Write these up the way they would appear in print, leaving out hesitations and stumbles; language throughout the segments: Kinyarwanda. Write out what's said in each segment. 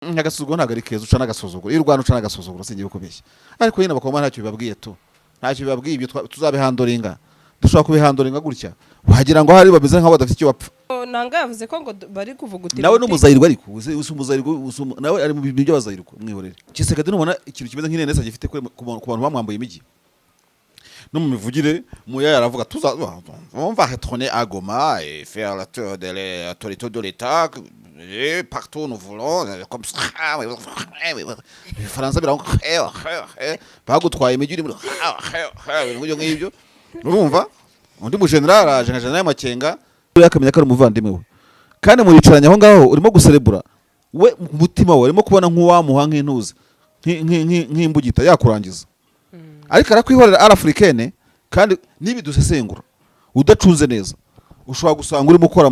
Agasuzuguro ntabwo ari keza, uca n'agasuzuguro. Iyo urwana uca n'agasuzuguro, singiye kukubeshya. Ariko nyine abakobwa ntacyo bibabwiye tu, ntacyo bibabwiye. Ibyo tuzabihandoringa, dushobora kubihandoringa gutya, wagira ngo hari bameze nk'aho badafite icyo bapfa. Nanga yavuze ko ngo bari kuvuguta Nawe imiti. N'umuzayirwa, ariko uzi umuzayirwa, nawe ari mu bintu by'abazayirwa, mwihorere. Tshisekedi nubona ikintu kimeze nk'inenesa gifite ku bantu bamwambuye imijyi, no mu mivugire Muya aravuga tuza on va retourner à Goma et faire la tour de l'autorité de l'État et partout nous voulons comme ça. Ibifaransa biraho, bagutwaye imijyi uri muri ibintu nk'ibyo ngibyo. Urumva undi mu general araje nka General Makenga, akamenya ko ari umuvandimwe we, kandi muricaranye aho ngaho urimo guserebura, we mu mutima we urimo kubona nk'uwamuha nk'intuza nk'imbugita yakurangiza, ariko arakwihorera ari africaine. Kandi nibi dusesengura udacunze neza, ushobora gusanga urimo ukora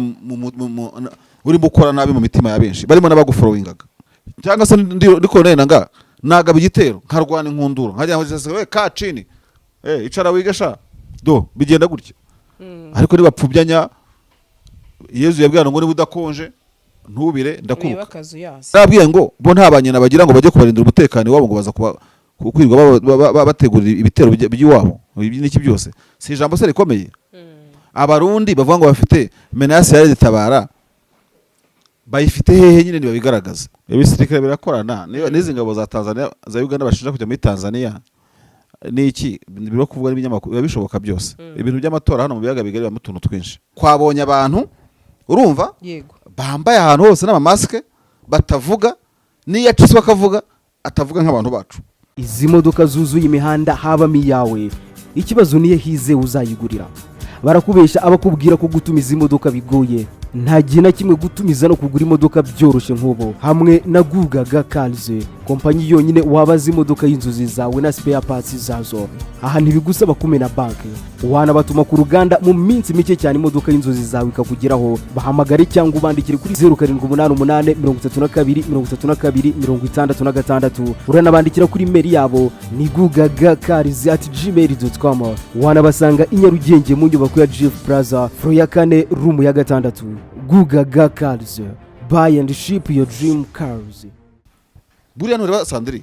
urimo ukora nabi mu mitima ya benshi, barimo n'abaguforowingaga. Cyangwa se ndi colonel Nanga, nagaba igitero nkarwana inkundura, nkajya ngo we ka chini, icara wige sha, do bigenda gutya. Ariko nibapfubyanya, Yezu yabwira ngo niba udakonje ntubire, Wiba ndakuruka. Akazu yazo. Yarabwiye ngo bo nta banyina bagira ngo bajye kubarindira umutekano iwabo, ngo baza kuba kwirirwa bategurira ibitero by'iwabo, ibi n'iki byose. Si ijambo se rikomeye? Abarundi bavuga ngo bafite menace ya Tabara, bayifite hehe nyine? Ntibabigaragaza. Ibisirikare birakorana. Niba n'izi ngabo za Tanzania, za Uganda bashinja kujya muri Tanzania niki, birimo kuvuga n'ibinyamakuru, biba bishoboka byose. Ibintu by'amatora hano mu biyaga bigari bibamo utuntu twinshi. Twabonye abantu, urumva, bambaye ahantu hose n'amamasike, batavuga, n'iyo acitse bakavuga, atavuga nk'abantu bacu. Izi modoka zuzuye imihanda habamo iyawe? Ikibazo niyo hize uzayigurira. Barakubeshya abakubwira ko gutumiza imodoka bigoye. Nta gihe na kimwe gutumiza no kugura imodoka byoroshye nk'ubu hamwe na Gugaga Cars, kompanyi yonyine wabaza imodoka y'inzozi zawe na spare parts zazo. Aha ntibigusaba kumena banki, wanabatuma ku ruganda, mu minsi mike cyane imodoka y'inzozi zawe ikakugeraho. Bahamagare cyangwa ubandikire kuri 0788 32 32 66. Uranabandikira kuri email yabo ni gugagacars@gmail.com. Wanabasanga i Nyarugenge mu nyubako ya GF Plaza, floor ya kane, room ya gatandatu. Gugaga Cars, buy and ship your dream cars. Buriya ntureba Sandri,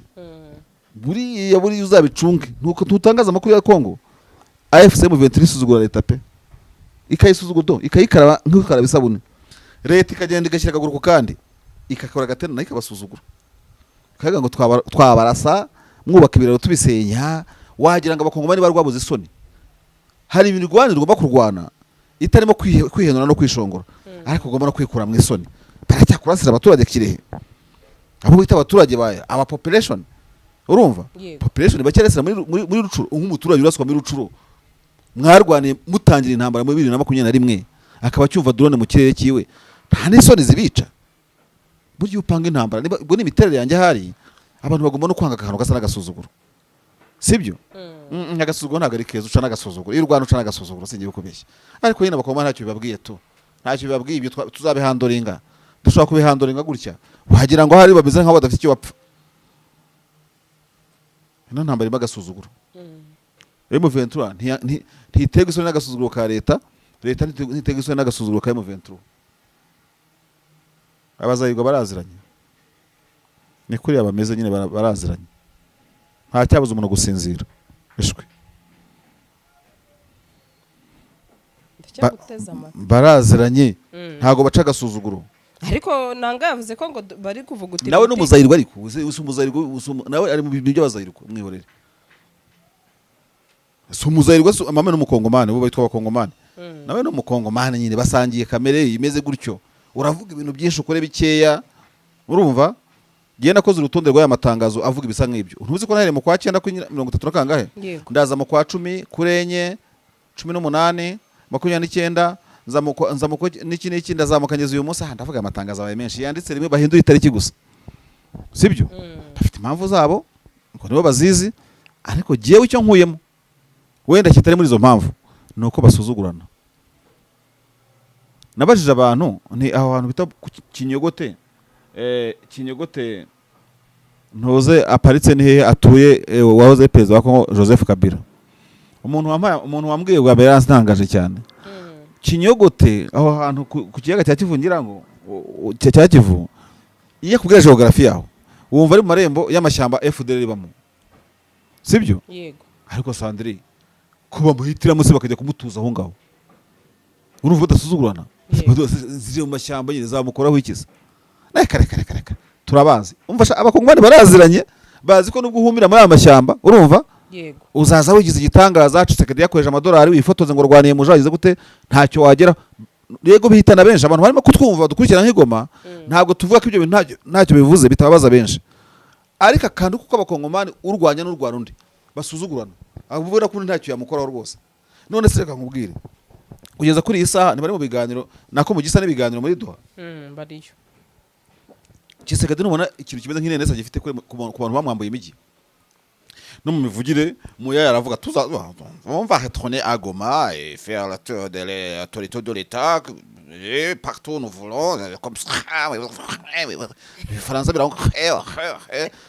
buriya buriya uzabicunge, ntuko ntutangaza amakuru ya Kongo. AFC M23 isuzugura leta pe, ikayisuzugura do, ikayikaraba nk'ikaraba isabune. Leta ikagenda igashyira akaguru ku kandi, ikakora agatena, nayo ikabasuzugura, ikavuga ngo twabarasa, mwubaka ibiraro tubisenya. Wagira ngo abakongomani bari rwabuze isoni. Hari imirwanire ugomba kurwana itarimo kwihenura no kwishongora, ariko ugomba no kwikura mu isoni. Baracyakurasira abaturage Kirehe, abo bita abaturage bayo, aba population, urumva? Yego. Population bacyarasira muri Rucuru. Nk'umuturage uraswa muri Rucuru, mwarwaniye mutangira intambara muri 2021, akaba acyumva drone mu kirere cyiwe, nta n'isoni zibica. Burya iyo upanga intambara, niba ubwo ni imiterere yanjye ahari, abantu bagomba no kwanga akantu gasa n'agasuzuguro, sibyo? Agasuzuguro ntabwo ari keza, uca n'agasuzuguro. Iyo urwana uca n'agasuzuguro, singiye kukubeshya. Ariko nyine abakobwa ntacyo bibabwiye tu, ntacyo bibabwiye. Ibyo tuzabihandoringa, dushobora kubihandoringa gutya, wagira ngo hari bameze nk'aho badafite icyo bapfa. Ino ntambara irimo agasuzuguro. M23 ntiterwa isoni n'agasuzuguro ka leta, leta ntiterwa isoni n'agasuzuguro ka M23. Abazayirwa baraziranye, ni kuriya bameze nyine, baraziranye. Nta cyabuza umuntu gusinzira, ishwi. Ndacyaguteze amatwi. Baraziranye, ntabwo baca agasuzuguro. Ariko Nanga yavuze ko ngo bari kuvuguta Nawe imiti. n'umuzayirwa, ariko uzi umuzayirwa, nawe ari mu bintu by'abazayirwa, mwihorere. Si umuzayirwa, si mama n'umukongomani, bo bitwa abakongomani. Nawe ni umukongomani nyine, basangiye kamere imeze gutyo. Uravuga ibintu byinshi, ukore bikeya. Urumva, ngiye nakoze urutonde rw'aya matangazo avuga ibisa nk'ibyo. Ntuzi ko nahereye mu kwa cyenda kuri 30 na kangahe? Yego. Ndaza mu kwa 10 kuri 4, 18, 29, nza mu kwa n'iki n'iki, ndazamuka ngeze uyu munsi aha. Ndavuga amatangazo abaye menshi yanditse rimwe, bahindura itariki gusa, sibyo? Bafite impamvu zabo, ngo nibo bazizi. Ariko jyewe icyo nkuyemo wenda kitari muri izo mpamvu ni uko basuzugurana. Nabajije abantu nti aho hantu bita ku Kinyogote, Kinyogote ntuze aparitse ni hehe atuye wahoze ari perezida wa Kongo Joseph Kabila? Umuntu wampaye, umuntu wambwiye bwa mbere yarantangaje cyane. Kinyogote, aho hantu ku kiyaga cya Kivu, ngira ngo cya Kivu. Iyo akubwira géographie yaho, wumva ari mu marembo y'amashyamba FDLR ibamo, sibyo? Yego. Ariko Sandrine, ko bamuhitiramo se bakajya kumutuza aho ngaho, urumva badasuzugurana? Yego. Ziri mu mashyamba nyine, zamukoraho ikiza? Reka, reka, reka, reka, turabazi. Umva sha, Abakongomani baraziranye, bazi ko nubwo uhumira muri aya mashyamba, urumva, Yego. uzaza wigize igitangaza, Tshisekedi yakoresheje amadolari, wifotoze ngo rwaniye muje, gute, ntacyo wagera. Yego, bihitana benshi. Abantu barimo kutwumva badukurikirana nk'igoma, ntabwo tuvuga ko ibyo bintu ntacyo bivuze, bitababaza benshi, ariko akantu kuko Abakongomani urwanya n'urwana undi basuzugurana, avuga ko undi ntacyo yamukoraho rwose. None se reka nkubwire, kugeza kuri iyi saha ntibari mu biganiro, nako mu gisa n'ibiganiro muri Doha? Bariyo. Tshisekedi nubona ikintu kimeze nk'inenesa gifite ku bantu bamwambuye imijyi, no mu mivugire Muyaya aravuga tuza on va retourner à Goma et faire la tour de l'autorité de l'État et partout où nous voulons, comme ça. Ibifaransa biraho,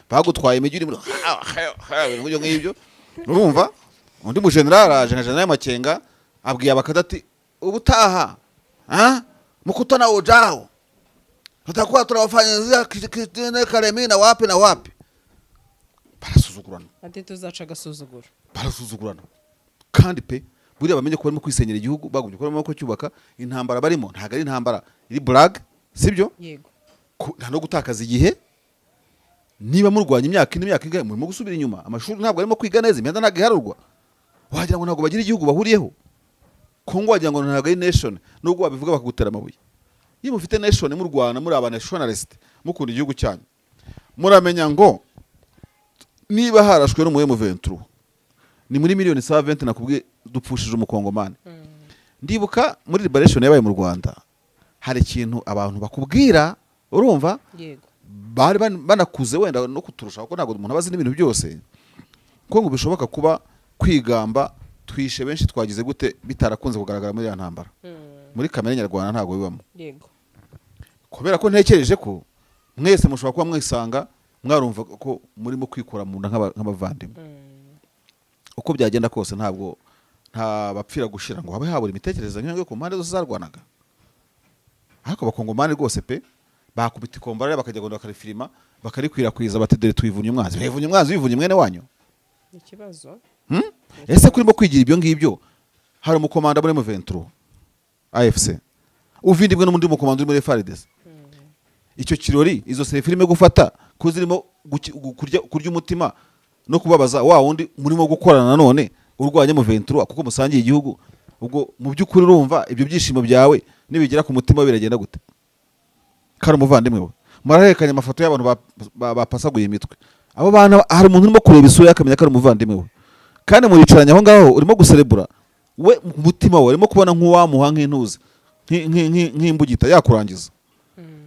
bagutwaye imijyi uri muri ibintu nk'ibyo ngibyo. Urumva, undi mu général araje nka général Makenga, abwiye abakada ati: "Ubutaha, ah, mkutano ujao tutakuwa tunawafanyizia Kalemi na wapi na wapi." Barasuzugurana. Ati tuzaca agasuzuguro. Barasuzugurana kandi pe. Buriya bamenye ko barimo kwisenyera igihugu, bagumye ko barimo kucyubaka. Intambara barimo ntabwo ari intambara iri blague, sibyo? Yego. Nta no gutakaza igihe. Niba murwanya imyaka ine, imyaka ingahe, murimo gusubira inyuma. Amashuri ntabwo arimo kwiga neza, imihanda ntabwo iharurwa, wagira ngo ntabwo bagira igihugu bahuriyeho. Kongo wagira ngo ntabwo ari nation, nubwo wabivuga bakagutera amabuye. Iyo mufite nation, murwana muri aba nationalist, mukunda igihugu cyanyu, muramenya ngo niba harashwe n'umu M23 ni muri miliyoni 120, nakubwiye dupfushije Umukongomani. Ndibuka muri liberation yabaye mu Rwanda, hari ikintu abantu bakubwira, urumva, bari banakuze wenda no kuturusha, kuko ntabwo umuntu aba azi n'ibintu byose, ko ngo bishoboka kuba kwigamba twishe benshi, twagize gute, bitarakunze kugaragara muri ya ntambara. Muri kamere nyarwanda ntabwo bibamo. Kubera ko ntekereje ko mwese mushobora kuba mwisanga mwarumva ko murimo kwikura mu nda nk'abavandimwe. Uko byagenda kose, ntabwo nta bapfira gushira ngo habe habura imitekerereze nk'iyo ku mpande zose zarwanaga. Ariko Abakongomani rwose pe, bakubita ikombara bakajya ngo bakarifilima, bakarikwirakwiza, bati: "Dore twivunye umwanzi." Wivunye umwanzi, wivunye mwene wanyu? Ikibazo. Hmm? Ese kurimo kwigira ibyo ngibyo, hari umukomanda muri M23 AFC uvindimwe n'undi mukomanda uri muri FARDC, icyo kirori, izo selfie irimo gufata, ko zirimo kurya umutima no kubabaza wa wundi murimo gukorana nanone urwanya M23 kuko musangiye igihugu, ubwo mu by'ukuri urumva ibyo byishimo byawe nibigera ku mutima biragenda gute? Kari umuvandimwe we, murahererekanya amafoto y'abantu bapasaguye imitwe. Abo bantu, hari umuntu urimo kureba isura ye akamenya ko ari umuvandimwe we, kandi muricaranye aho ngaho urimo guserebura, we mu mutima we arimo kubona nk'uwamuha nk'intuza, nk'imbugita yakurangiza,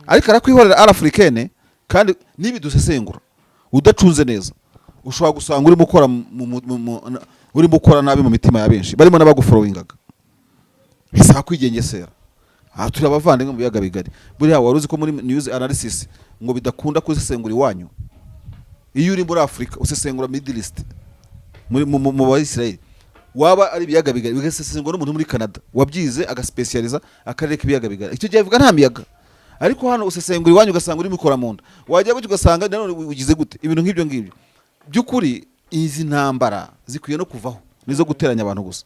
ariko arakwihorera arafurikene. Kandi nibidusesengura udacunze neza, ushobora gusanga urimo ukora urimo ukora nabi mu mitima ya benshi barimo n'abaguforowingaga. Bisaba kwigengesera. Aha turi abavandimwe mu biyaga bigari. Buriya wari uzi ko muri news analysis ngo bidakunda kuzisengura iwanyu? Iyo uri muri Afurika usesengura Middle East, muri mu Bayisiraheli, waba ari ibiyaga bigari bigasesengurwa n'umuntu muri Canada wabyize, agasipesiyaliza akarere k'ibiyaga bigari. Icyo gihe avuga nta miyaga. Ariko hano usesengura iwanyu, ugasanga urimo ukora mu nda, wajya gutyo ugasanga nanone ugize gute, ibintu nk'ibyo ngibyo. By'ukuri izi ntambara zikwiye no kuvaho, nizo guteranya abantu gusa.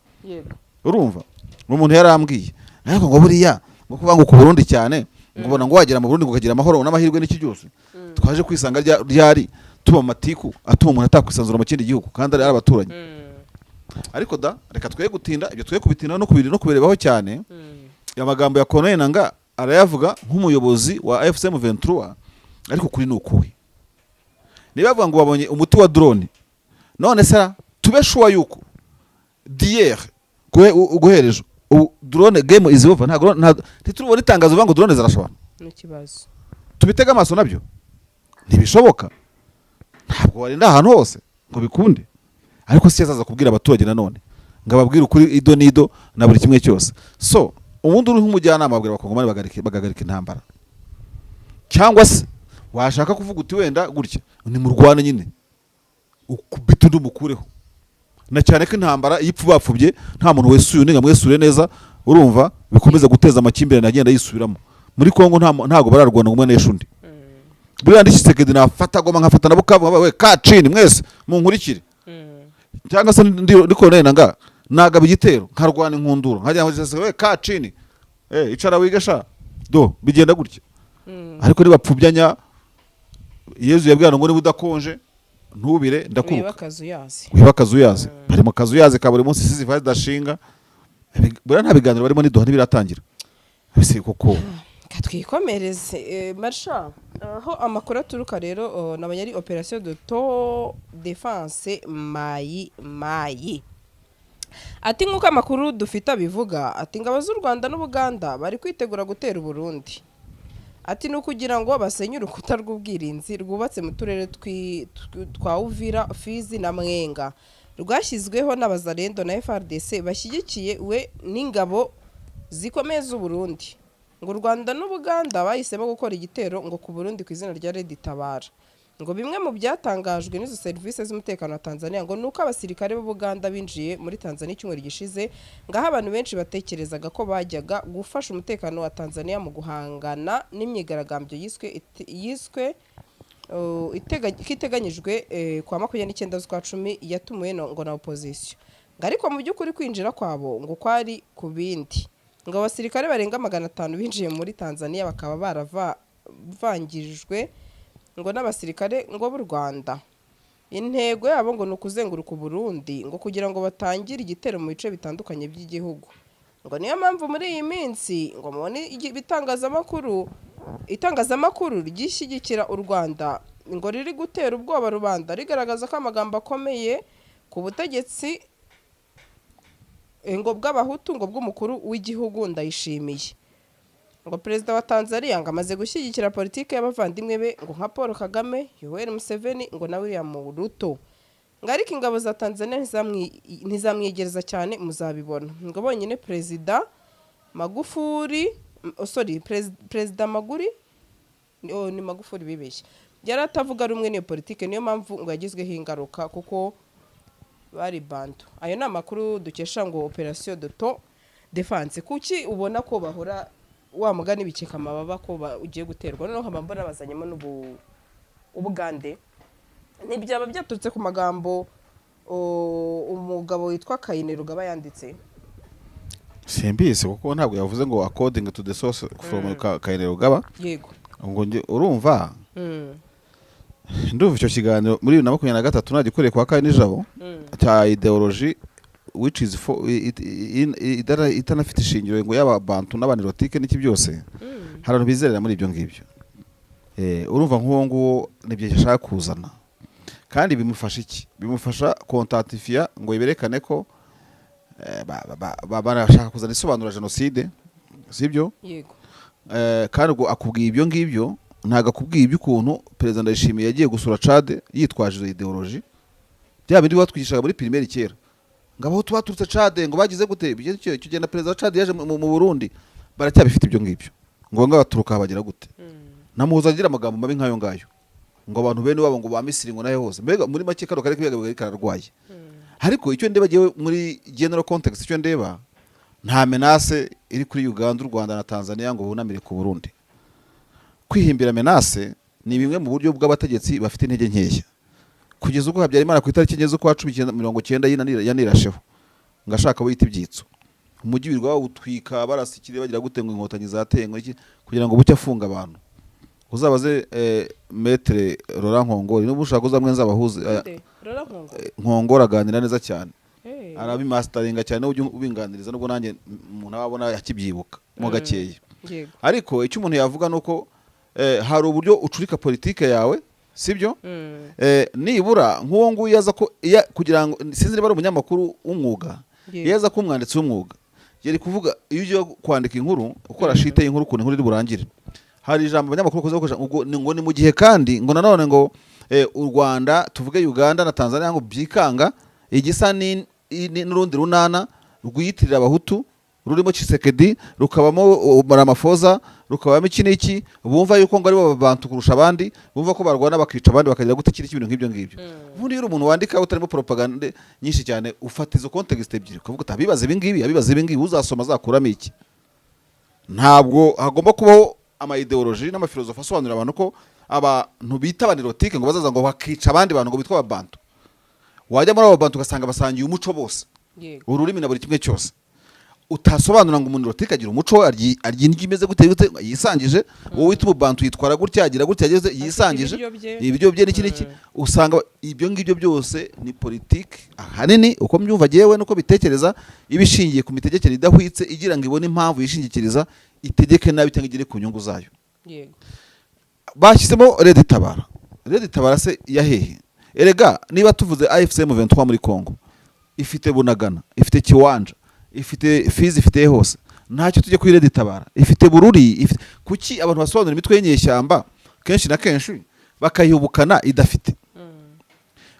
Urumva, umuntu yarambwiye ariko ngo buriya ngo kuvuga ngo ku Burundi cyane, ngo ubona ngo wagera mu Burundi ngo ukagira amahoro n'amahirwe n'iki byose, twaje kwisanga ryari tuba mu matiku atuma umuntu atakwisanzura mu kindi gihugu kandi ari abaturanyi. Ariko da, reka twe gutinda ibyo, twe kubitinda no kubiri no kubirebaho cyane. Amagambo ya Corneille Nangaa arayavuga nk'umuyobozi wa AFC M23, ariko kuri ni ukuwe. Niba bavuga ngo babonye umuti wa drone, none se tube sure yuko d'hier guhera ejo ubu drone game is over? Ntabwo ntiturubona itangazo bivuga ngo drone zarashobora. N'ikibazo. Tubitege amaso, nabyo ntibishoboka. Ntabwo warinda ahantu hose ngo bikunde. Ariko si azaza kubwira abaturage nanone ngo ababwire ukuri ido n'ido na buri kimwe cyose. So ubundi uri nk'umujyanama babwira Abakongomani bagahagarika intambara, cyangwa se washaka kuvuga uti wenda gutya nimurwane nyine, ukubita undi umukureho, na cyane ko intambara iyo ipfu bapfubye, nta muntu wesuye undi ngo amwesure neza, urumva bikomeza guteza amakimbirane agenda yisubiramo muri Kongo. Ntabwo bararwana ngo umwe neshe undi. Buriya ndi Tshisekedi, nafata Goma, nkafata na Bukavu, nkabaye we kacini, mwese munkurikire. Cyangwa se ndi Corneille Nangaa, nagaba igitero, nkarwana inkundura, nkajya ngo we kacini, icara wige sha, do bigenda gutya. Ariko nibapfubyanya, Yezu yabwira ngo niba udakonje ntubire, ndakuruka. Wiba akazu yazi. Wiba akazu yazi, bari mu kazu yazi ka buri munsi, ceasefire zidashinga. Buriya nta biganiro barimo n'iduha ntibiratangira ese koko? Ka twikomereze. Marsha, aho amakuru aturuka rero, nabonye ari opération d'autodéfense Mayi Mayi. Ati nk'uko amakuru dufite abivuga, ati ingabo z'u Rwanda n'Ubuganda bari kwitegura gutera Uburundi. Ati ni ukugira ngo basenye urukuta rw'ubwirinzi rwubatse mu turere twa Uvira, Fizi na Mwenga, rwashyizweho n'Abazalendo na FARDC bashyigikiye we n'ingabo zikomeye z'u Burundi. Ngo u Rwanda n'Ubuganda bahisemo gukora igitero ngo ku Burundi ku izina rya Red Tabara. Ngo bimwe mu byatangajwe n'izo serivisi z'umutekano wa Tanzania ngo ni uko abasirikare b'Ubuganda binjiye muri Tanzania icyumweru gishize, ngaho abantu benshi batekerezaga ko bajyaga gufasha umutekano wa Tanzania mu guhangana n'imyigaragambyo yiswe ko iteganyijwe kwa 29 z'ukwa 10, yatumiwe ngo na opposition. Ngo ariko mu by'ukuri kwinjira kwabo ngo kwari ku bindi. Ngo abasirikare barenga 500 binjiye muri Tanzania bakaba baravangijwe ngo n'abasirikare ngo b'u Rwanda. Intego yabo ngo ni ukuzenguruka Uburundi ngo kugira ngo batangire igitero mu bice bitandukanye by'igihugu. Ngo niyo mpamvu muri iyi minsi ngo mubone itangazamakuru ryishyigikira u Rwanda ngo riri gutera ubwoba rubanda, rigaragaza ko amagambo akomeye ku butegetsi ngo bw'Abahutu ngo bw'umukuru w'igihugu Ndayishimiye. Ngo perezida wa Tanzania ngo amaze gushyigikira politiki y'abavandimwe be ngo nka Paul Kagame, Yoweri Museveni ngo na William Ruto. Ngo ariko ingabo za Tanzania ntizamwiyegereza cyane, muzabibona. Ngo bonyine perezida Magufuli, oh, sorry, perezida Maguri, oh, ni Magufuli, bibeshye, yari atavuga rumwe n'iyo politiki, niyo mpamvu ngo yagizweho ingaruka kuko bari bantu. Ayo ni amakuru dukesha ngo opération d'autodéfense. Kuki ubona ko bahora wa mugani bikeka amababa ko ugiye guterwa? Noneho nkaba mbona bazanyemo n'ubu Ubugande, ntibyaba byaturutse ku magambo umugabo witwa Kainerugaba yanditse? Simbizi, kuko ntabwo yavuze ngo according to the source from Kainerugaba. Ngo urumva, ndumva icyo kiganiro muri 2023 nagikoreye kwa kane nijabo cya ideology which is for itanafite ishingiro, ngo yaba Bantu n'Abanilotike n'iki byose. Hari abantu bizerera muri ibyo ngibyo. Urumva nk'uwo nguwo nibyo ashaka kuzana, kandi bimufasha iki? Bimufasha kontatifiya ngo berekane ko barashaka kuzana isobanura jenoside, sibyo? Yego. Kandi ubwo akubwiye ibyo ngibyo, ntabwo akubwiye iby'ukuntu perezida Ndayishimiye yagiye gusura Chad yitwaje izo ideology, bya bindi batwigishaga muri primaire kera, ngo abahutu baturutse Chad, ngo bagize gute. Icyo gihe na perezida wa Chad yaje mu Burundi, baracyabifite ibyo ngibyo, ngo ngo baturuka bagira gute. Namuhuza agira amagambo mabi nk'ayo ngayo, ngo abantu bene wabo ngo ba Misiri ngo nayo hose. Mbega muri make kano karere k'ibiyaga bigari kararwaye. Ariko icyo ndeba jyewe muri general context, icyo ndeba, nta menace iri kuri Uganda, u Rwanda na Tanzania ngo bunamire ku Burundi. Kwihimbira menace ni bimwe mu buryo bw'abategetsi bafite intege nkeya, kugeza ubwo Habyarimana ku itariki 4 z'ukwa 10 1990 yanirasheho ngo ashaka wita ibyitso, umujyi wirirwa bawutwika, barasa ikirere, bagira gute, ngo Inkotanyi zateye, ngo iki, kugira ngo bucye afunga abantu. Uzabaze Maître Laurent Nkongori, niba ushaka uzamwe nzabahuze. Nde? Rora Nkongo. Nkongori aganira neza cyane. Arabimasitaringa cyane, ujye ubinganiriza, nubwo nanjye umuntu aba abona akibyibuka mo gakeya. Ariko icyo umuntu yavuga ni uko hari uburyo ucurika politike yawe, sibyo? Nibura nk'uwo nguwo aza ko kugira ngo, sinzi niba ari umunyamakuru w'umwuga, iyo aza kuba umwanditsi w'umwuga yari kuvuga, iyo ugiye kwandika inkuru, ukora shite y'inkuru, ukuntu inkuru iri burangire, hari ijambo abanyamakuru bakunze gukoresha ngo ni mu gihe, kandi ngo nanone ngo u Rwanda, tuvuge Uganda na Tanzania, ngo byikanga igisa n'urundi runana rwiyitirira Abahutu rurimo Tshisekedi, rukabamo Ramaphosa, rukabamo iki n'iki, bumva yuko ngo aribo bantu kurusha abandi, bumva ko barwana bakica abandi, bakagira gute, iki n'iki, ibintu nk'ibyo ngibyo. Ubundi iyo uri umuntu wandika utarimo propagande nyinshi cyane, ufata izo context ebyiri ukavuga uti abibaza ibi ngibi, abibaza ibi ngibi, uzasoma azakuramo iki? Ntabwo hagomba kubaho ama ideology n'amafilozofi asobanurira abantu ko Abantu bita abanirotike ngo bazaza ngo bakica abandi bantu ngo bitwa ababantu. Wajya muri abo bantu ugasanga basangiye umuco bose, ururimi na buri kimwe cyose. Utasobanura ngo umunirotike agira umuco, arya indyo imeze gute gute yisangije, wowe wita umubantu yitwara gutya, agira gutya, ageze yisangije ibiryo bye. Ibiryo bye n'iki n'iki. Usanga ibyo ngibyo byose ni politiki ahanini, uko mbyumva jyewe nuko bitekereza, iba ishingiye ku mitegekere idahwitse, igira ngo ibone impamvu yishingikiriza itegeke nabi cyangwa igere ku nyungu zayo. Bashyizemo Red Tabara. Red Tabara se ya hehe? Erega niba tuvuze AFC M23 muri Congo, ifite Bunagana, ifite Kiwanja, ifite Fizi, ifite hose, ntacyo tujye kuri Red Tabara ifite Bururi, ifite. Kuki abantu basobanura imitwe y'inyeshyamba kenshi na kenshi bakayihubukana idafite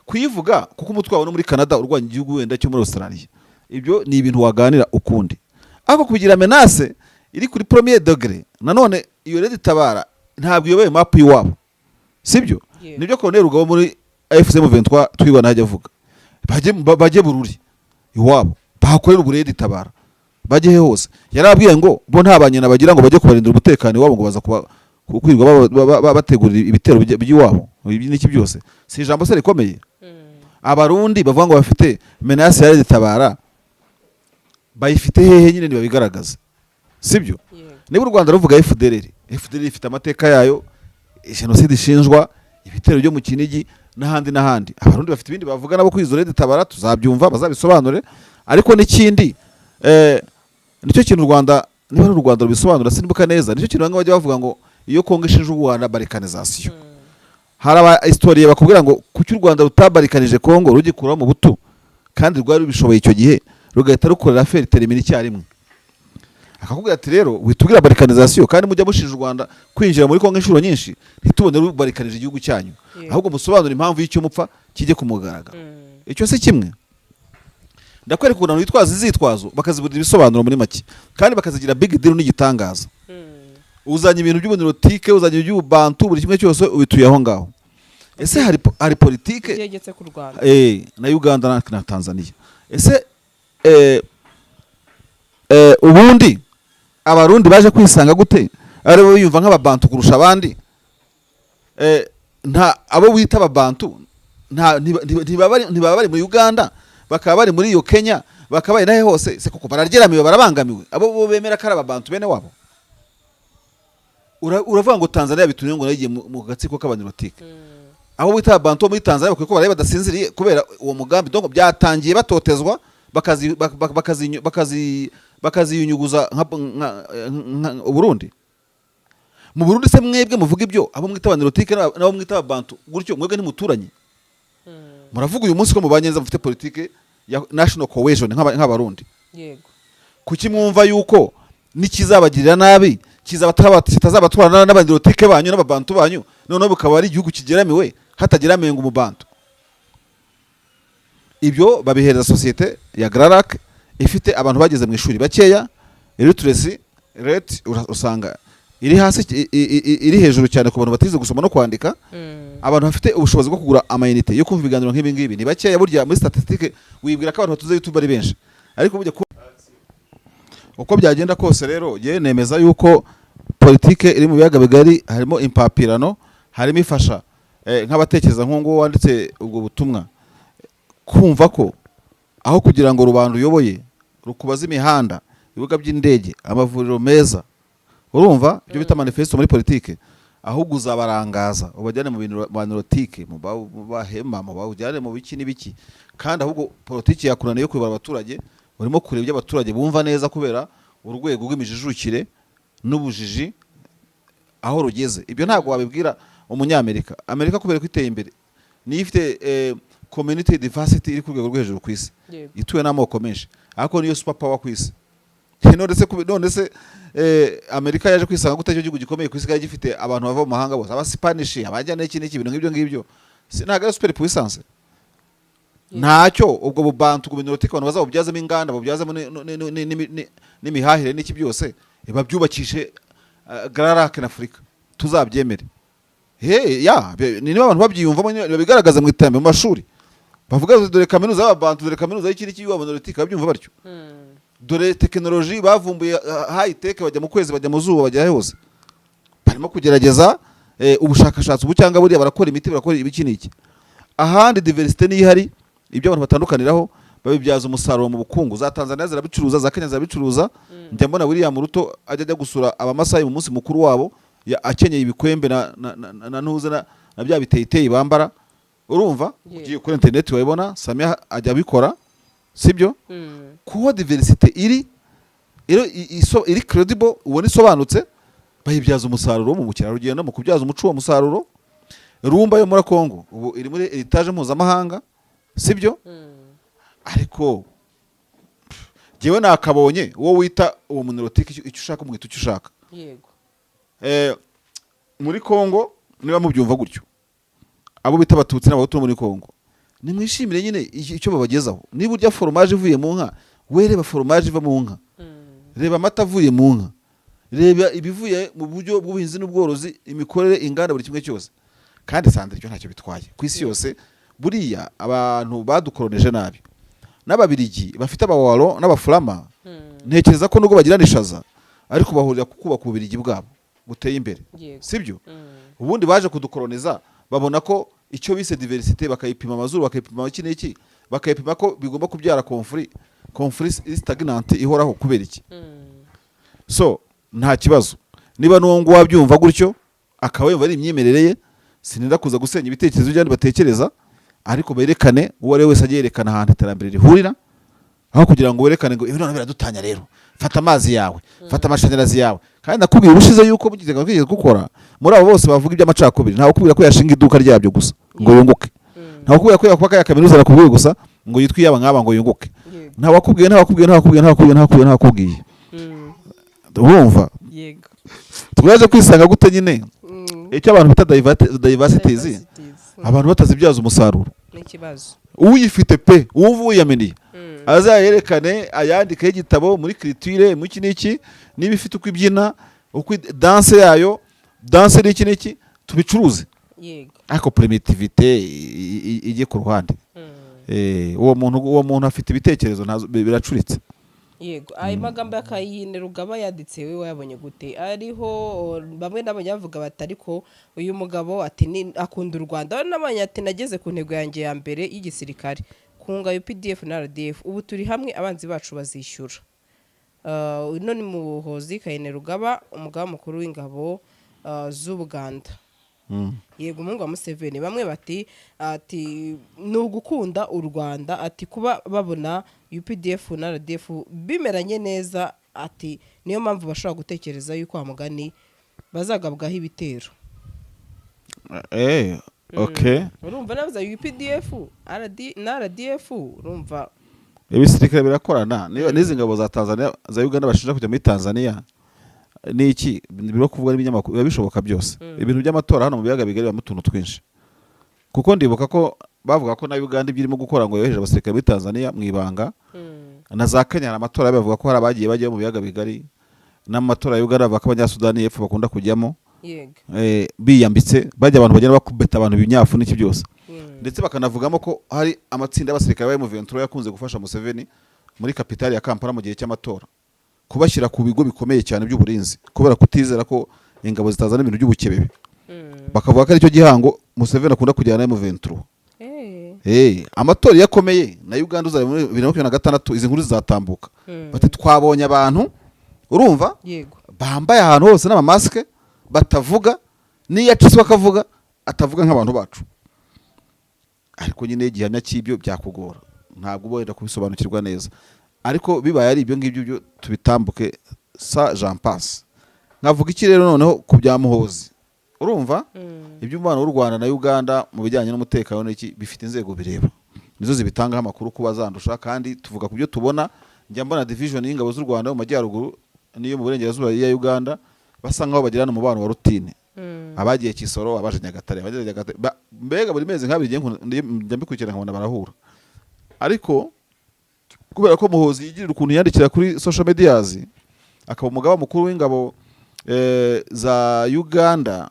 kuyivuga? Kuko umutwe wawe no muri Canada urwanya igihugu wenda cyo muri Australia, ibyo ni ibintu waganira ukundi. Ariko kugira menace iri kuri premier degré, nanone iyo Red Tabara ntabwo iyoboye map y'iwabo, sibyo? Nibyo Colonel Rugabo muri AFC M23 twibona hajya avuga bajye Bururi iwabo bahakorera ubu Red Tabara, bajye he hose. Yarabwiye ngo bo nta banyina bagira ngo bajye kubarindira umutekano iwabo, ngo baza kuba kwirirwa bategurira ibitero by'iwabo, ibi n'iki byose. Si ijambo se rikomeye? Abarundi bavuga ngo bafite menace ya Red Tabara, bayifite hehe nyine? Ntibabigaragaza, sibyo? Niba u Rwanda ruvuga FDLR, FDLR ifite amateka yayo, jenoside ishinjwa, ibitero byo mu Kinigi n'ahandi n'ahandi. Abarundi bafite ibindi bavuga nabo kuri izo Red Tabara, tuzabyumva bazabisobanure. Ariko n'ikindi, nicyo kintu u Rwanda, niba ari u Rwanda rubisobanura sinibuka neza, nicyo kintu bamwe bajya bavuga ngo iyo Kongo ishinja u Rwanda balkanisation, hari aba historien bakubwira ngo kuki u Rwanda rutabalkanije Kongo rugikuraho mu butu kandi rwari rubishoboye icyo gihe, rugahita rukorera affaire terminée icyarimwe? Akakubwira ati: "Rero witubwira balkanisation kandi mujya mushinja u Rwanda kwinjira muri Kongo inshuro nyinshi, ntitubone rubalikanije igihugu cyanyu. Ahubwo musobanure impamvu y'icyo mupfa kijye ku mugaragaro." Icyo si kimwe. Ndakwereka ukuntu bitwaza izitwazo bakaziburira ibisobanuro muri make, kandi bakazigira big deal n'igitangaza. Uzanye ibintu by'ubunirotike, uzanye iby'ububantu, buri kimwe cyose ubituye aho ngaho. Ese hari politike byegetse ku Rwanda na Uganda na Tanzania? Ese ubundi Abarundi baje kwisanga gute ari bo biyumva nk'ababantu kurusha abandi? Nta abo wita ababantu nta ntibaba bari muri Uganda, bakaba bari muri iyo Kenya, bakaba bari nahe hose se? Koko bararyeramiwe, barabangamiwe, abo bo bemera ko ari ababantu bene wabo. Uravuga ngo Tanzania bitumye ngo nayo igiye mu gatsiko k'abanirotike. Abo wita ababantu bo muri Tanzania bakwiye ko baraye badasinziriye kubera uwo mugambi. Donc byatangiye batotezwa, bakazi bak- bak- bakazi bakazi bakaziyunyuguza nka Uburundi. Mu Burundi se mwebwe muvuga ibyo, abo mwita abanirotike n'abo mwita ababantu gutyo, mwebwe ntimuturanye? Muravuga uyu munsi ko mubanye neza, mufite politike ya national cohesion nk'Abarundi. Kuki mwumva yuko nikizabagirira nabi kitazabatwara n'abanirotike banyu n'ababantu banyu, noneho bukaba ari igihugu kigeramiwe hatageramiwe ngo umubantu? Ibyo babihereza sosiyete ya Grands Lacs ifite abantu bageze mu ishuri bakeya, literacy rate usanga iri hasi, iri hejuru cyane ku bantu batize gusoma no kwandika. Abantu bafite ubushobozi bwo kugura amayinite yo kumva ibiganiro nk'ibi ngibi ni bakeya. Burya muri statistique wibwira ko abantu batuze YouTube ari benshi, ariko burya uko byagenda kose rero, yewe nemeza yuko politike iri mu biyaga bigari harimo impapirano, harimo ifasha nk'abatekereza nk'uwo wanditse ubwo butumwa kumva ko aho kugira ngo rubanda uyoboye rukubaze imihanda, ibibuga by'indege, amavuriro meza, urumva ibyo bita manifesto muri politike, ahubwo uzabarangaza ubajyane mu bintu banirotike, mu bahema, mu bawujyane mu biki n'ibiki. Kandi ahubwo politiki yakunaniye yo kuyobora abaturage, urimo kureba ibyo abaturage bumva neza kubera urwego rw'imijijukire n'ubujiji aho rugeze. Ibyo ntabwo wabibwira Umunyamerika. Amerika kubera ko iteye imbere, niyo ifite community diversity iri ku rwego rwo hejuru ku isi, ituwe n'amoko menshi, ariko niyo super power ku isi. None se Amerika yaje kwisanga gute icyo gihugu gikomeye ku isi kandi gifite abantu bava mu mahanga bose, Abasipanishi, abajya n'iki n'iki, ibintu nk'ibyo ngibyo? Ntabwo ari super puissance? Ntacyo ubwo bubantu ku bintu abantu bazabubyazamo inganda, bubyazamo n'imihahire n'iki byose, babyubakishe Grands Lacs na Afurika tuzabyemere. He ya niba abantu babyiyumvamo babigaragaza mu iterambere, mu mashuri, bavuga bati, dore kaminuza y'ababantu, dore kaminuza y'iki n'iki y'abantu, babyumva batyo. Dore tekinoloji bavumbuye, high tech, bajya mu kwezi, bajya mu zuba, bajya hose, barimo kugerageza. ubushakashatsi ubu cyangwa buriya, barakora imiti, barakora ibiki n'iki. Ahandi diversité niyo ihari, ibyo abantu batandukaniraho babibyaza umusaruro mu bukungu. Za Tanzania zirabicuruza, za Kenya zirabicuruza. Njya mbona William Ruto ajya gusura Abamasayi mu munsi mukuru wabo, akenyeye ibikwembe na ntuze na bya biteyiteyi bambara, urumva? Ugiye kuri internet wabibona. Samia ajya abikora, sibyo? Kuko diversité iri credible, ubona isobanutse, bayibyaza umusaruro mu bukerarugendo, mu kubyaza umuco uwo musaruro. Rumba yo muri Congo ubu iri muri héritage mpuzamahanga, sibyo? Ariko jyewe nakabonye uwo wita uwo munilotique, icyo ushaka umwita icyo ushaka. Muri Congo, niba mubyumva gutyo, abo bita Abatutsi n'Abahutu bo muri Congo, nimwishimire nyine icyo babagezaho. Niba urya foromaje ivuye mu nka, we reba foromaje iva mu nka, reba amata avuye mu nka, reba ibivuye mu buryo bw'ubuhinzi n'ubworozi, imikorere, inganda, buri kimwe cyose. Kandi sandra, icyo ntacyo bitwaye ku isi yose. Buriya abantu badukoroneje nabi n'Ababirigi bafite Abawaro n'Abafurama, ntekereza ko nubwo bagirana ishaza, ariko bahurira ku kubaka Ububirigi bwabo buteye imbere, sibyo? Ubundi baje kudukoroniza babona ko icyo bise diversité, bakayipima amazuru, bakayipima iki n'iki, bakayipima ko bigomba kubyara conflit stagnante ihoraho. Kubera iki? So nta kibazo niba n'uwo nguwo wabyumva gutyo, akaba yumva ari imyemerere ye. Sininda kuza gusenya ibitekerezo by'abandi batekereza, ariko berekane, uwo ari we wese ajye yerekana ahantu iterambere rihurira, aho kugira ngo werekane ngo ibi noneho biradutanya. Rero fata amazi yawe, fata amashanyarazi yawe. Kandi nakubwiye ubushize yuko mugize ngo twigeze gukora muri abo bose bavuga iby'amacakubiri, ntawe ukubwira ko yashinga iduka ryabyo gusa ngo yunguke, ntawe ukubwira ko yakubaka ya kaminuza nakubwiye gusa ngo yitwe iyaba nk'aba ngo yunguke. Ntawakubwiye, ntawakubwiye, ntawakubwiye, ntawakubwiye, ntawakubwiye, ntawakubwiye. Urumva? Yego. Twaje kwisanga gute nyine icyo abantu bita diversities, Diversities. abantu batazibyaza umusaruro. Ni ikibazo. Uyifite pe, uwumva uyameniye, azayerekane, ayandikeho igitabo muri culture, mu iki n'iki, niba ifite uko ibyina, uko danse yayo, danse n'iki n'iki, tubicuruze. Ariko primitivité ijye ku ruhande. Uwo muntu afite ibitekerezo biracuritse. Yego, ayo magambo ya Kainerugaba yanditse, we wayabonye gute? Ariho bamwe nabonye bavuga bati: "Ariko uyu mugabo," ati, "ni akunda u Rwanda." Bamwe nabonye ati: "Nageze ku ntego yanjye ya mbere y'igisirikare, kunga UPDF na RDF, ubu turi hamwe, abanzi bacu bazishyura." Uno ni Muhozi Kainerugaba, umugaba mukuru w'ingabo z'Ubuganda. Yego, umuhungu wa Museveni. Bamwe bati, ati ni ugukunda u Rwanda, ati kuba babona UPDF na RDF bimeranye neza, ati niyo mpamvu bashobora gutekereza yuko wa mugani bazagabwaho ibitero. Okay. Urumva nabuze UPDF RD na RDF, urumva? Ibisirikare birakorana. Niba n'izi ngabo za Tanzania, za Uganda bashinja kujya muri Tanzania ni iki birimo kuvuga n'ibinyamakuru, biba bishoboka byose. Ibintu by'amatora hano mu biyaga bigari bibamo utuntu twinshi, kuko ndibuka ko bavuga ko na Uganda ibyo irimo gukora ngo yohereje abasirikare muri Tanzania mu ibanga, na za Kenya hari amatora bavuga ko hari abagiye bajyayo mu biyaga bigari, n'amatora ya Uganda bavuga ko Abanyasudani y'Epfo bakunda kujyamo, biyambitse, bajya abantu bagenda bakubeta abantu ibinyafu n'iki byose. Ndetse bakanavugamo ko hari amatsinda y'abasirikare ba M23 yakunze gufasha Museveni muri kapitali ya Kampala mu gihe cy'amatora, kubashyira ku bigo bikomeye cyane by'uburinzi, kubera kutizera ko ingabo zitazana ibintu by'ubukebebe. Bakavuga ko aricyo gihango Museveni akunda kujyana na M23. Amatora iyo akomeye na Uganda uzaba muri 2026, izi nkuru zizatambuka, bati twabonye abantu, urumva, bambaye ahantu hose n'amamasike, batavuga, n'iyo acitse bakavuga atavuga nk'abantu bacu. Ariko nyine igihamya cy'ibyo byakugora, ntabwo uba wenda kubisobanukirwa neza. Ariko bibaye ari ibyo ngibyo byo tubitambuke sa jean passe. Nkavuga iki rero noneho ku bya Muhozi? Urumva, iby'umubano w'u Rwanda na Uganda mu bijyanye n'umutekano n'iki bifite inzego bireba, nizo zibitangaho amakuru kuba zandusha, kandi tuvuga ku byo tubona. Njya mbona division y'ingabo z'u Rwanda mu majyaruguru n'iyo mu burengerazuba ya Uganda basa nkaho bagirana umubano wa routine. Abagiye Kisoro, abaje Nyagatare, abagiye Nyagatare, mbega buri mezi nk'abiri njya mbikurikirana nkabona barahura. Ariko kubera ko Muhozi yigirira ukuntu yandikira kuri social medias, akaba umugaba mukuru w'ingabo za Uganda,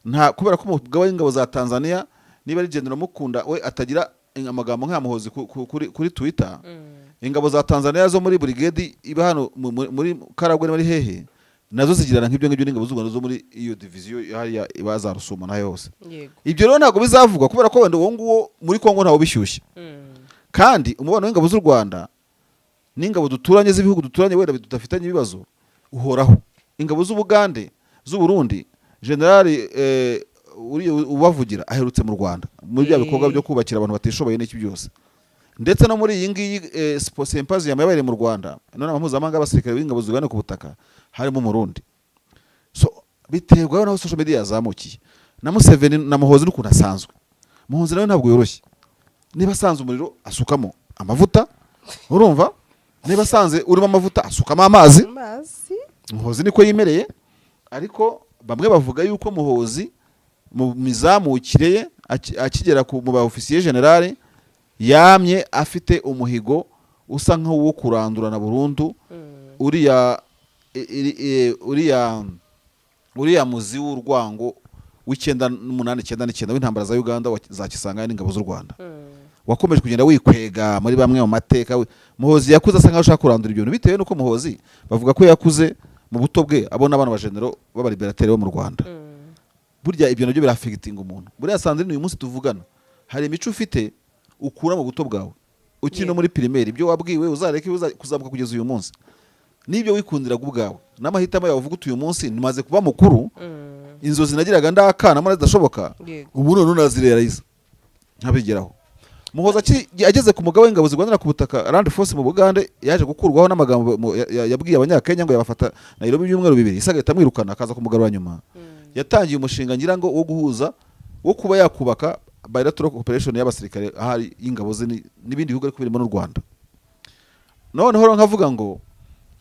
nta kubera ko umugaba w'ingabo za Tanzania, niba ari General Mukunda, we atagira amagambo nka Muhozi kuri Twitter. Ingabo za Tanzania zo muri brigade iba hano muri Karagwe, muri hehe, Nazo zigirana nk'ibyo ngibyo n'ingabo z'u Rwanda zo muri iyo diviziyo hariya iba za Rusumo nayo hose. Ibyo rero ntabwo bizavugwa, kubera ko wenda uwo nguwo muri Kongo ntawo bishyushye. Kandi umubano w'ingabo z'u Rwanda n'ingabo duturanye, z'ibihugu duturanye wenda tudafitanye ibibazo, uhoraho. Ingabo z'Ubugande, z'Uburundi, generali uriya ubavugira aherutse mu Rwanda muri bya bikorwa byo kubakira abantu batishoboye n'iki byose. Ndetse no muri iyi ngiyi symposium yabereye mu Rwanda, inama mpuzamahanga y'abasirikare b'ingabo zirwanira ku butaka, harimo Umurundi. So biterwa naho social media yazamukiye na Museveni na Muhozi n'ukuntu asanzwe. Muhozi nawe ntabwo yoroshye. Niba asanze umuriro asukamo amavuta, urumva, niba asanze urimo amavuta asukamo amazi. Amazi. Muhozi niko yimereye. Ariko bamwe bavuga yuko Muhozi mu mizamukire ye akigera mu ba officier général yamye afite umuhigo usa nk'uwo kurandurana burundu uriya uriya muzi w'urwango w'98, 99, w'intambara za Uganda za Kisangani n'ingabo z'u Rwanda, wakomeje kugenda wikwega muri bamwe mu mateka. Muhozi yakuze asa nkaho ashaka kurandura ibyo bintu, bitewe n'uko Muhozi bavuga ko yakuze mu buto bwe abona abana ba généraux b'abalibérateurs bo mu Rwanda. Burya ibyo nabyo biraffectinga umuntu. Buriya Sandrine, uyu munsi tuvugana, hari imico ufite ukura mu buto bwawe ukiri no muri primaire, ibyo wabwiwe uzareke kuzamuka kugeza uyu munsi, n'ibyo wikundiraga ubwawe n'amahitamo yawe, uvuga uti: "Uyu munsi nmaze kuba mukuru, inzozi nagiraga ndakana mbona zidashoboka, ubu none nazirealiza nkabigeraho." Muhoza ageze ku mugaba w'ingabo zirwanira ku butaka, Land Force, mu Bugande, yaje gukurwaho n'amagambo yabwiye Abanyakenya ngo yabafata Nairobi ibyumweru 2, isi agahita amwirukana, akaza kumugarura nyuma. Yatangiye umushinga, ngira ngo wo guhuza, wo kuba yakubaka bilateral cooperation y'abasirikare ahari y'ingabo ze n'ibindi bihugu, ariko birimo n'u Rwanda. Noneho rero nkavuga ngo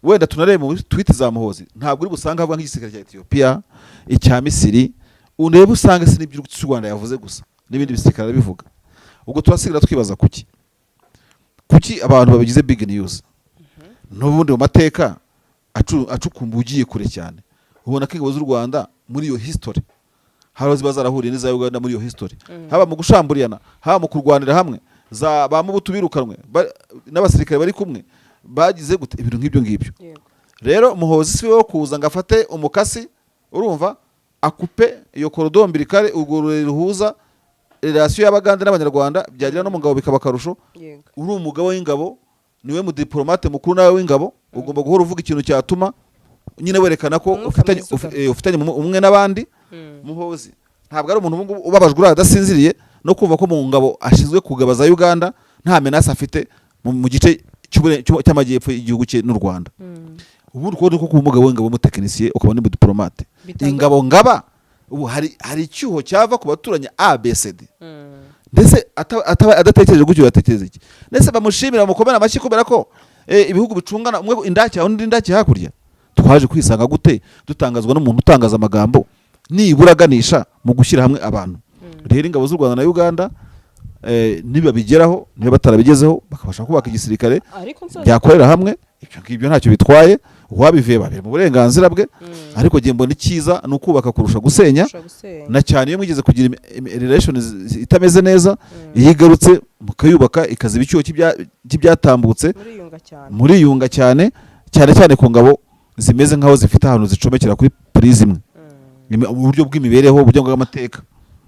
wenda tunarebe muri tweet za Muhozi, ntabwo uri busange avuga nk'igisirikare cya Ethiopia, icya Misiri, urebe usange si n'ibyo cy'u Rwanda yavuze gusa, n'ibindi bisirikare arabivuga. Ubwo turasigara twibaza kuki abantu babigize big news. N'ubundi mu mateka acukumbuye, ugiye kure cyane, ubona ko ingabo z'u Rwanda muri iyo history hari aho ziba zarahuriye n'iza Uganda muri iyo history, haba mu gushamburiyana, haba mu kurwanira hamwe, za ba Mubutu birukanwe n'abasirikare bari kumwe, bagize gute, ibintu nk'ibyo ngibyo. Rero Muhozi si we wo kuza ngo afate umukasi, urumva, akupe iyo cordon ombilical, urwo rureri ruhuza relation y'Abagande n'Abanyarwanda, byagira no mu ngabo bikaba akarusho. Uri umugabo w'ingabo, niwe mudiplomate mukuru nawe w'ingabo, ugomba guhora uvuga ikintu cyatuma nyine werekana ko Umwuka ufitanye mwiza ugaruka. ufitanye umwe n'abandi. Muhozi ntabwo ari umuntu ubungubu ubabajwe uriya adasinziriye no kumva ko mu ngabo ashinzwe kugaba za Uganda nta menace afite mu gice cy'amajyepfo y'igihugu cye n'u Rwanda. Ubundi ukubona ko kuba umugabo w'ingabo w'umutekinisiye, ukaba n'umudiplomate, ingabo ngaba, ubu hari icyuho cyava ku baturanyi ABCD. Ndetse adatekereje gutyo, yatekereza iki? Ndetse bamushimira, bamukomera amashyi kubera ko ibihugu bicungana, umwe indake undi indake hakurya. Twaje kwisanga gute dutangazwa n'umuntu utangaza amagambo nibura aganisha mu gushyira hamwe abantu? Rero ingabo z'u Rwanda na Uganda, nibabigeraho, niba batarabigezeho, bakabasha kubaka igisirikare Ariko nsoza byakorera hamwe, ibyo ngibyo ntacyo bitwaye. Uwabivuye babiri mu burenganzira bwe, ariko njye mbona icyiza ni ukubaka kurusha gusenya. Ushobora gusenya. Na cyane iyo mwigeze kugira relations itameze neza, iyo igarutse mukayubaka, ikaziba icyuho cy'ibyatambutse. Muriyunga cyane. Muriyunga cyane cyane cyane ku ngabo zimeze nk'aho zifite ahantu zicomekera kuri prise imwe, uburyo bw'imibereho, uburyo bw'amateka.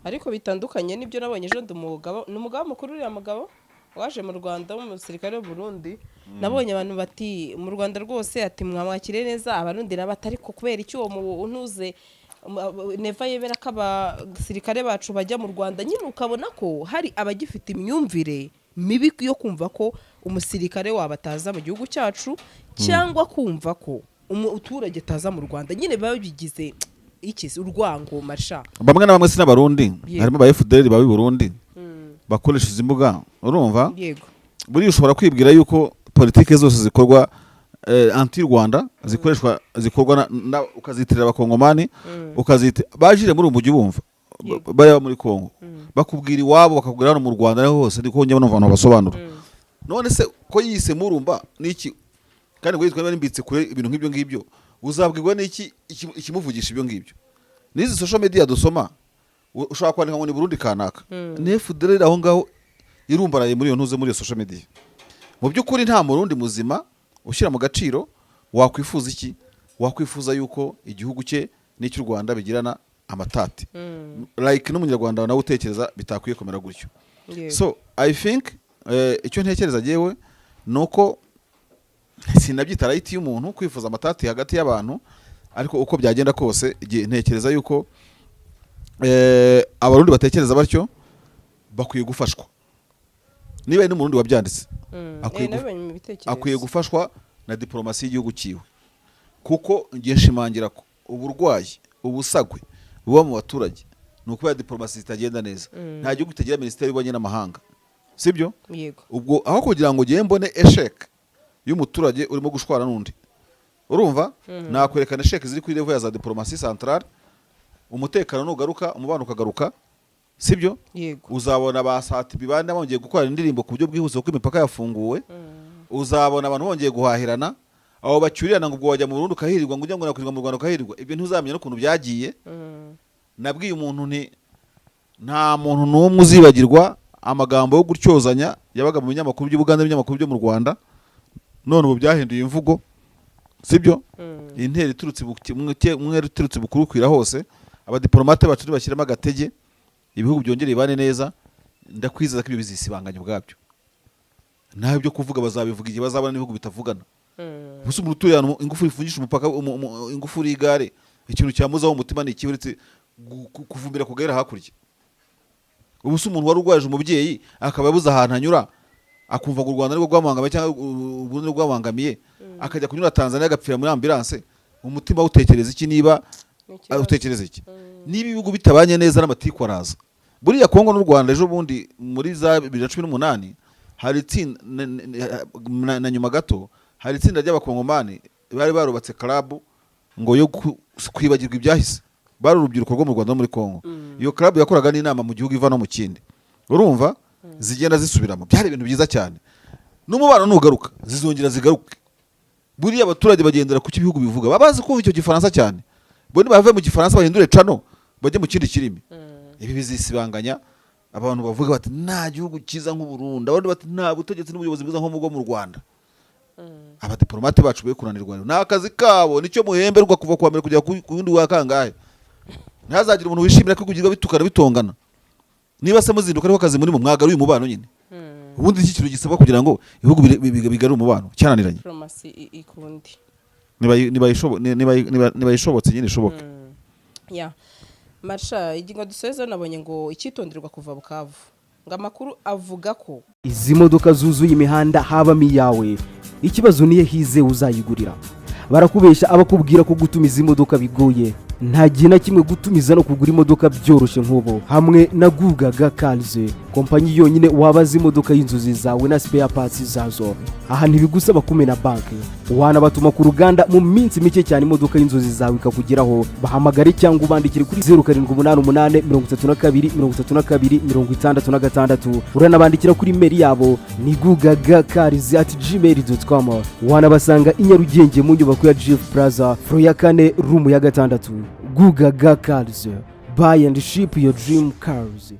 Ariko bitandukanye n'ibyo nabonye ejo, ndi umugabo, ni umugaba mukuru, uriya mugabo waje mu Rwanda w'umusirikare w'u Burundi. Nabonye abantu bati: "Mu Rwanda rwose," ati, "mwamwakire neza." Abarundi nabo ati: "Ariko kubera icyo uwo ntuze Neva yemera ko abasirikare bacu bajya mu Rwanda?" Nyine ukabona ko hari abagifite imyumvire mibi yo kumva ko umusirikare waba ataza mu gihugu cyacu, cyangwa kumva ko umuturage ataza mu Rwanda. Nyine biba bigize iki se, urwango marsha. Bamwe na bamwe si n'Abarundi, harimo aba FDL baba i Burundi bakoresha izi mbuga, urumva. Buriya ushobora kwibwira yuko politike zose zikorwa anti Rwanda zikoreshwa, zikorwa ukazitirira Abakongomani, ukazita bajire muri uyu mujyi bumva bariya muri Kongo bakubwira iwabo, bakakubwira hano mu Rwanda, ariho hose niko njya numva abantu basobanura. None se ko yise Murumba niki, kandi ngo yitwa niba nimbitse kure, ibintu nk'ibyo ngibyo, uzabwirwa n'iki ikimuvugisha ibyo ngibyo? N'izi social media dusoma, ushobora kwandika ngo ni Burundi kanaka, ni FDLR aho ngaho irumbaraye muri iyo ntuze, muri iyo social media. Mu by'ukuri nta Murundi muzima ushyira mu gaciro wakwifuza iki. wakwifuza yuko igihugu cye n'icy'u Rwanda bigirana amatati, like n'Umunyarwanda nawe utekereza bitakwiye kumera gutyo. So I think, icyo ntekereza jyewe ni uko sinabyita right y'umuntu kwifuza amatati hagati y'abantu, ariko uko byagenda kose, ntekereza yuko Abarundi batekereza batyo bakwiye gufashwa. Niba ari n'Umurundi wabyanditse, Nabibonye mu bitekerezo. akwiye gufashwa na diplomasi y'igihugu cyiwe, kuko ngiye nshimangira ko uburwayi, ubusagwe buba mu baturage ni ukubera diplomasi zitagenda neza. Nta gihugu kitagira minisiteri y'ububanyi n'amahanga, sibyo? Yego. Ubwo aho kugira ngo ugende mbone échec y'umuturage urimo gushwana n'undi, urumva, nakwerekana échec ziri kuri level ya za diplomasi centrale. Umutekano nugaruka, umubano ukagaruka, sibyo? Yego. Uzabona ba Sat-B bane bongeye gukora indirimbo ku buryo bwihuse kuko imipaka yafunguwe. Uzabona abantu bongeye guhahirana. Abo bacyurirana ngo ubwo wajya mu Burundi ukahirirwa, ngo ujya ngo nakwirirwa mu Rwanda ukahirirwa, ibyo ntuzamenya n'ukuntu byagiye. Nabwiye umuntu nti nta muntu n'umwe uzibagirwa amagambo yo gutyozanya yabaga mu binyamakuru by'Ubuganda n'ibinyamakuru byo mu Rwanda. None ubu byahinduye imvugo, sibyo? Intera iturutse umwere uturutse bukuru ukwira hose. Abadiplomate bacu nibashyiramo agatege, ibihugu byongere bibane neza, ndakwizeza ko ibyo bizisibanganya ubwabyo. Naho ibyo kuvuga bazabivuga igihe bazabona n'ibihugu bitavugana. Gusa umuntu utuye ahantu ingufuri ifungisha umupaka, ingufuri y'igare, ikintu cyamuzaho umutima ni iki uretse kuvumbira kugera hakurya? Ubu se umuntu wari urwaje umubyeyi akaba yabuze ahantu anyura, akumva ngo u Rwanda nirwo rwamubangamiye cyangwa u Burundi nirwo rwamubangamiye, akajya kunyura Tanzania agapfira muri ambulance, umutima utekereza iki niba Ni ikibazo. utekereza iki niba ibihugu bitabanye neza n'amatiku araza? Buriya Kongo n'u Rwanda ejo bundi muri za 2018 hari itsinda na nyuma gato hari itsinda ry'Abakongomani bari barubatse club ngo yo kwibagirwa ibyahise. Bari urubyiruko rwo mu Rwanda no muri Kongo. Iyo club yakoraga n'inama mu gihugu iva no mu kindi, urumva, zigenda zisubiramo. Byari ibintu byiza cyane. N'umubano nugaruka zizongera zigaruke. Buriya abaturage bagendera ku cyo ibihugu bivuga, baba bazi kumva icyo Gifaransa cyane. Bo nibave mu Gifaransa bahindure cano bajye mu kindi kirimi, ibi bizisibanganya. Abantu bavuga bati nta gihugu cyiza nk'u Burundi, abandi bati nta butegetsi n'ubuyobozi bwiza nko mu Rwanda. Abadiplomate bacu be kunanirwa, ni akazi kabo, nicyo muhemberwa kuva kuwa mbere kugera ku wundi wa kangahe. Ntihazagire umuntu wishimira ko kugira bitukana bitongana. Niba se muzinduka ariko akazi murimo, mwagaruye umubano nyine. Ubundi iki kintu gisabwa kugira ngo ibihugu bigarure umubano cyananiranye. Diplomasi ikundi. Niba ishobotse nyine ishoboke. Ya marsha, ingingo dusoza, nabonye ngo icyitonderwa kuva Bukavu, ngo amakuru avuga ko Izi modoka zuzuye imihanda habamo iyawe? Ikibazo niyo hize uzayigurira. Barakubeshya abakubwira ko gutumiza imodoka bigoye. Nta gihe na kimwe gutumiza no kugura imodoka byoroshye nk'ubu hamwe na Gugaga Cars, kompanyi yonyine wabaza imodoka y'inzozi zawe na spare parts zazo. Aha ntibigusaba kumena banki, wanabatuma ku ruganda, mu minsi mike cyane imodoka y'inzozi zawe ikakugeraho. Bahamagare cyangwa ubandikire kuri 0788 32 32 66. Uranabandikira kuri email yabo ni gugagacars@gmail.com. Wanabasanga i Nyarugenge mu nyubako ya GF Plaza, floor ya kane, room ya gatandatu. Gugaga Cars, buy and ship your dream cars.